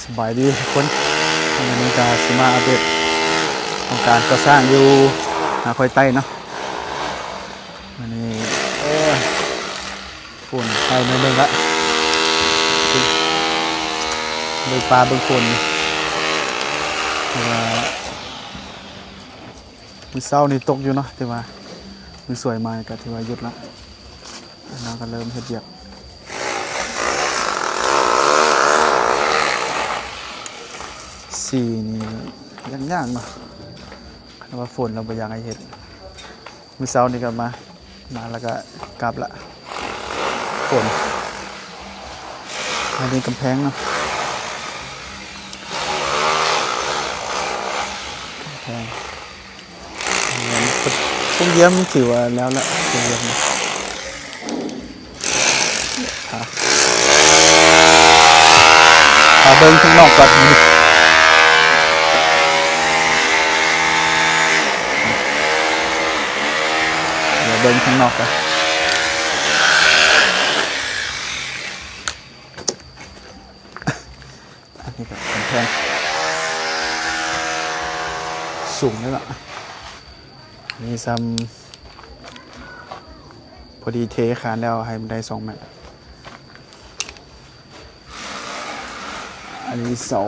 ສະບາຍດີທຸກຄົນ, ມື້ນີ້ກະຊິມາອັບເດດຂອງການກໍ່ສ້າງຢູ່ນາຄອຍໃຕ້ເນາະ. ມື້ນີ້ ໂອ້ຍ ຝົນໃສ່ໜ້ອຍໜຶ່ງລະ, ເບິ່ງຟ້າເບິ່ງຝົນ ຖືວ່າ ມື້ເຊົ້ານີ້ຕົກຢູ່ເນາະ, ແຕ່ວ່າມື້ສວຍມາກໍຖືວ່າຢຸດລະ, ລາວກໍເລີ່ມເຮັດວຽກ. ສີນີ້ຍາກໆເນາະ, ຄັນວ່າຝົນແລ້ວບໍ່ຢາກໃຫ້ເຮັດ. ມື້ເຊົ້ານີ້ກໍມາ ມາແລ້ວກໍກັບລະ ຝົນ. ອັນນີ້ກຳແພງເນາະ, ກຳແພງ ໂຮງຮຽນຖືວ່າແລ້ວລະ ໂຮງຮຽນ. ພາ ພາເບິ່ງຂ້າງນອກກ່ອນ, ດຽວເບິ່ງຂ້າງນອກກ່ອນ. ອັນນີ້ກໍກຳແພງສູງເລີຍເນາະ, ນີ້ຊ່ຳ ພໍດີເທຄານແລ້ວໃຫ້ມັນໄດ້ສອງແມັດ. ອັນນີ້ເສົາ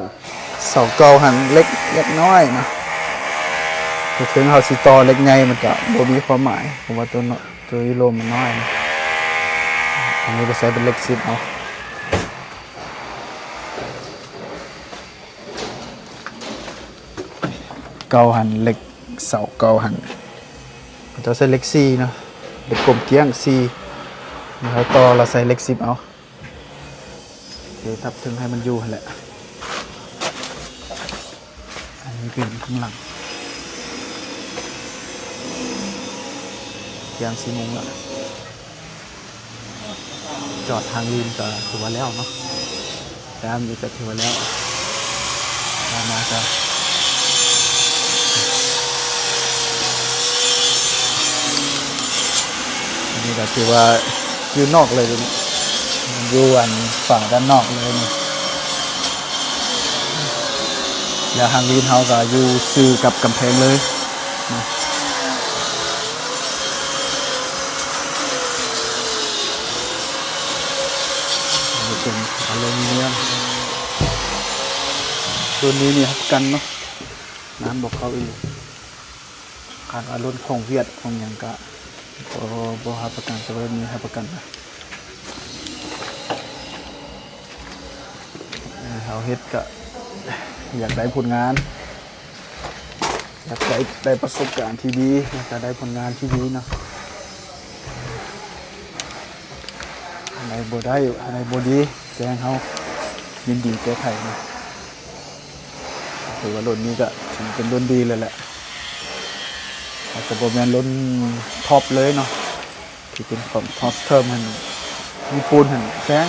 ເສົາເກົ່າຫັ້ນເລັກ ເລັກນ້ອຍນະ, ແຕ່ເຖິງເຮົາຊິຕໍ່ເຫຼັກໃຫຍ່ມັນກະບໍ່ມີຄວາມໝາຍ ເພາະວ່າຕົວ ຕົວອີໂລມມັນນ້ອຍ. ອັນນີ້ກໍໃຊ້ເປັນເຫຼັກສິບເອົາ. ເກົ່າຫັ້ນເຫຼັກ ເສົາເກົ່າຫັ້ນ ເຂົາເຈົ້າໃຊ້ເຫຼັກສີ່ເນາະ, ເຫຼັກກົມກ້ຽງສີ່, ແລ້ວເຮົາຕໍ່ ແລ້ວໃສ່ເຫຼັກສິບເອົາ, ເທທັບເທິງໃຫ້ມັນຢູ່ຫັ້ນແຫຼະ. ອັນນີ້ເປັນຂ້າງຫຼັງ ທ່ຽງສີ່ໂມງລະ. ຈອດທາງລີນກໍຖືວ່າແລ້ວເນາະ, ແຕ້ມນີ້ກໍຖືວ່າແລ້ວ, ແລ້ວມາກໍ ອັນນີ້ກໍຖືວ່າຢູ່ນອກເລີຍ, ຢູ່ອັນຝາດ້ານນອກເລີຍນີ້. ແລ້ວທາງລີນເຮົາກໍຢູ່ຊື່ກັບກຳແພງເລີຍ. ເປັນອາລູມີນຽມ, ໂຊນນີ້ນີ້ຮັບປະກັນເນາະ, ນ້ຳບໍ່ເຂົ້າອີ່ຫຼີ. ຄັນວ່າລົດຂອງຫວຽດຂອງຫຍັງກະບໍ່ ບໍ່ຮັບປະກັນ, ແຕ່ວ່າໂຊນນີ້ຮັບປະກັນນະ. ເຮົາເຮັດກະຢາກໄດ້ຜົນງານ ຢາກໄດ້ ໄດ້ປະສົບການທີ່ດີ ແລ້ວກະໄດ້ຜົນງານທີ່ດີເນາະ. ອັນໃດບໍ່ໄດ້ ອັນໃດບໍ່ດີ ແຈ້ງເຮົາ ຍິນດີແກ້ໄຂເນາະ. ຖືວ່າລຸ້ນນີ້ກະຖືເປັນລຸ້ນດີເລີຍແຫຼະ, ອາດຈະບໍ່ແມ່ນລຸ້ນທັອບເລີຍເນາະ ທີ່ເປັນຂອງທອດເທີມຫັ້ນ ຍີ່ປຸ່ນຫັ້ນແພງ.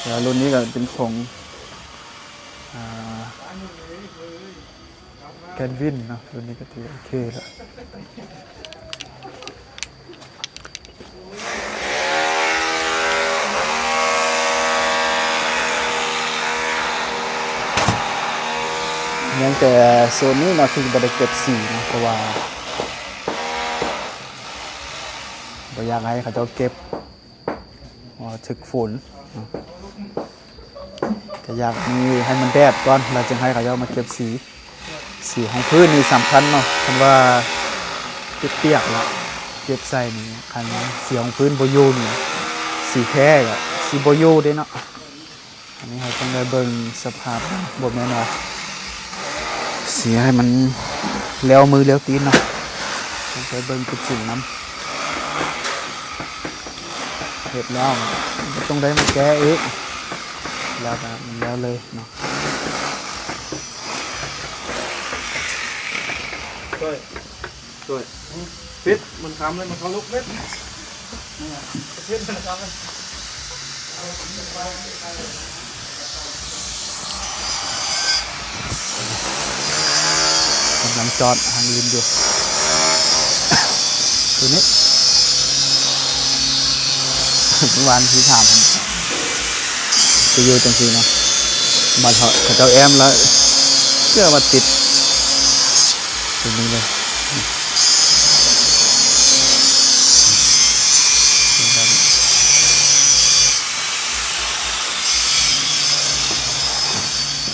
ແລ້ວລຸ້ນນີ້ກໍເປັນຂອງ ອ່າ ແຄນວິນເນາະ, ລຸ້ນນີ້ກໍຖືວ່າໂອເຄແລ້ວ. ຍັງແຕ່ໂຊນນີ້ເນາະ ທີ່ບໍ່ໄດ້ເກັບສີເນາະ ເພາະວ່າບໍ່ຢາກໃຫ້ເຂົາເຈົ້າເກັບ ເພາະວ່າຖືກຝົນເນາະ. ກໍຢາກມີໃຫ້ມັນແດດກ່ອນ ແລ້ວຈຶ່ງໃຫ້ເຂົາເຈົ້າມາເກັບສີ. ສີຮອງພື້ນນີ້ສຳຄັນເນາະ, ຄັນວ່າເປັນປຽກລະເກັບໃສ່ນີ້ ຄັນສີຮອງພື້ນບໍ່ຢູ່ນີ້ ສີແທ້ກໍຊິບໍ່ຢູ່ເດ້ເນາະ. ອັນນີ້ເຮົາຕ້ອງໄດ້ເບິ່ງສະພາບ, ບໍ່ແມ່ນວ່າຊິໃຫ້ມັນແລ້ວມືແລ້ວຕີນເນາະ, ຕ້ອງໄດ້ເບິ່ງຈຸດສູງນຳ. ເຮັດແລ້ວກໍຕ້ອງໄດ້ມາແກ້ອີກ, ແລ້ວກໍມັນແລ້ວເລີຍເນາະ. ຊ່ວຍ ຊ່ວຍ ປິດ ມັນຄຳເລີຍ ມັນເຂົ້າລູກເປັດ ເປັດ ມັນຄຳເລີຍ. ກຳລັງຈອດທາງອື່ນຢູ່ ຄືນີ້ ເມື່ອວານທີ່ຖາມ ຈະຢູ່ຈັ່ງຊີ້ເນາະ. ມາເທາະ ເຂົາເຈົ້າແອ້ມລະເກືອມາຕິດຕົວນີ້ເລີຍ.